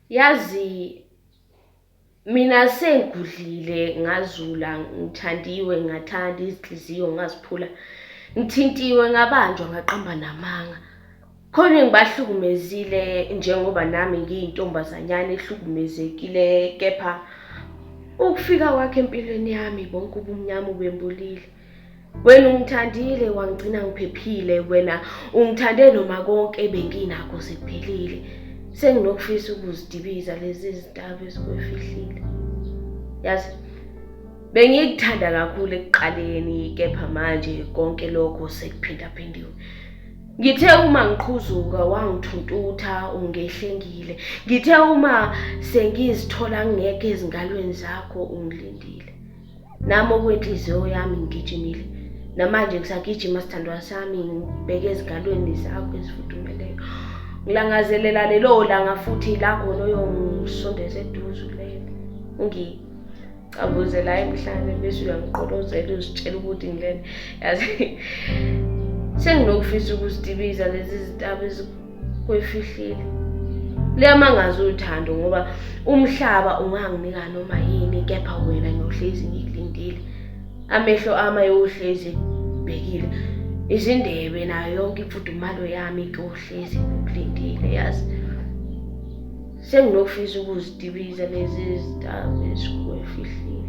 Yazi mina sengigudlile ngazula ngithandiwe ngathanda izinhliziyo ngaziphula ngithintiwe ngabanjwa ngaqamba namanga. Khona engibahlukumezile njengoba nami ngiyintombazanyana ehlukumezekile kepha ukufika kwakhe empilweni yami bonke ubumnyama ubembulile. Wena ungithandile wangigcina ngiphephile wena ungithande noma konke ebenginakho sekuphelile. Senginokufisa ukuzidibiza lezi zintaba ezikwefihlile. Yazi bengikuthanda kakhulu ekuqaleni kepha manje konke lokho sekuphindaphindiwe. Ngithe uma ngiqhuzuka wangithuntutha ungehlengile. Ngithe uma sengizithola ngingekho ezingalweni zakho ungilindile. Nami okwenhliziyo yami ngigijimile. Namanje ngisagijima sithandwa sami ngibheke ezingalweni zakho ezifudumeleyo. Ngilangazelela lelo langa futhi la khona uyongisondeza eduze ulele. Ungicabuze la emhlane bese uyangiqolozela uzitshela ukuthi ngilele. Yazi senginokufisa ukuzidibiza lezi zintaba kwefihlile. Luyamangaza uthando ngoba umhlaba unganginika noma yini kepha wena ngiyohlezi ngikulindile. Amehlo ami ayohlezi ekubhekile. Izindebe nayo yonke imfudumalo yami kuyohlezi kukulindile yazi. Senginokufisa ukuzidibiza lezi zintaba ezikwefihlile.